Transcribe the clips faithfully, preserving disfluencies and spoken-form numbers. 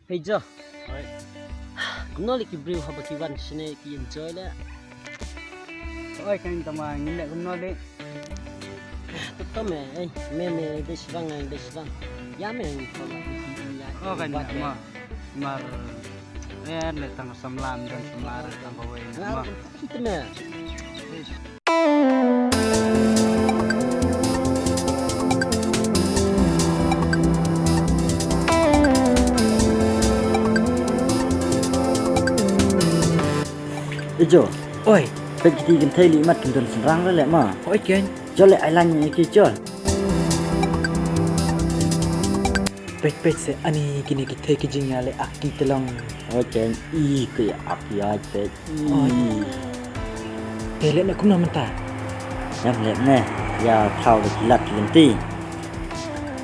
Hei Jo. Oi. Kumno leh ki briew haba ki wan shane ki enjoy leh? Oi, kan tama ngin leh kumno leh. Tama eh, me me dei shibang, eh, dei shibang. Ïa me ko la. Oh, kan ma. Mar. Eh, leh tang samla, don samla tang kawei. Nga ma. Tama. Ijo. Oi. Peit kiti kynthei lih mat kin don shynrang leh ma. Oi ken. Jol leh ai lang ïa ki jol. Peit peit se ani kine ki thei ki jingïaleh ak ki te long. Oi ken i ki ak ïa peit. Oi. Te leh ne kumno mynta? Ïa leh ne ïa thaw ki lad ki lynti.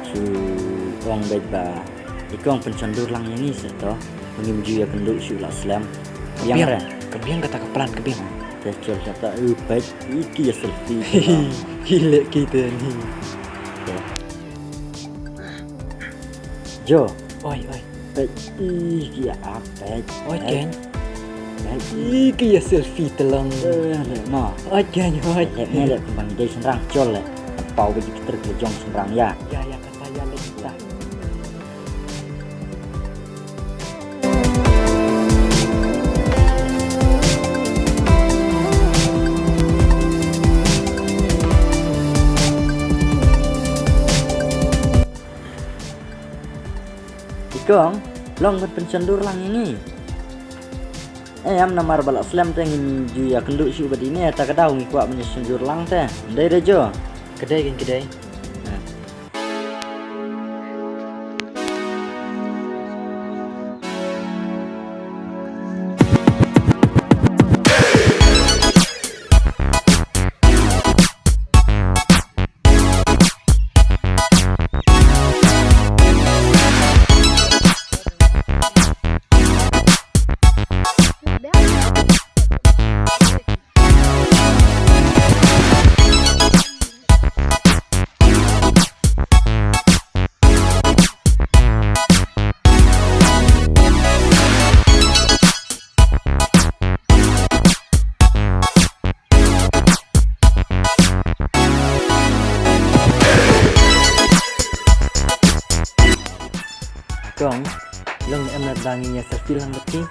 Shu ong beit ba i kong pynshon dur lang ïa ngi se to. Ngim ju ïa kynduh shuh la slem. Ka biang re. Ka biang kata ka plan ka biang. Te chol kata u peit i ki ïa selfie. Ki leh ki te ni. Jo. Oi oi. Peit i ki ïa ak peit. Oi ken. Peit i ki ïa selfie te long. Eh, leh ma. Oi ken oi. Leh ne leh kumba ngi dei shynrang chol leh. Pau ba ki trek leh jong shynrang ïa. Ïa ïa kata ïa leh kita. I kong, long ban pynshon dur lang ïa ngi. Eh, em namar ba la slem te ngin ju ïa kynduh shuh ba dei ne, ta ka daw ngi kwah ban ïa shon dur lang te. Dei re Jo. Ka dei kin ka dei. Kong, long em na dang ïa selfie lang bad ki.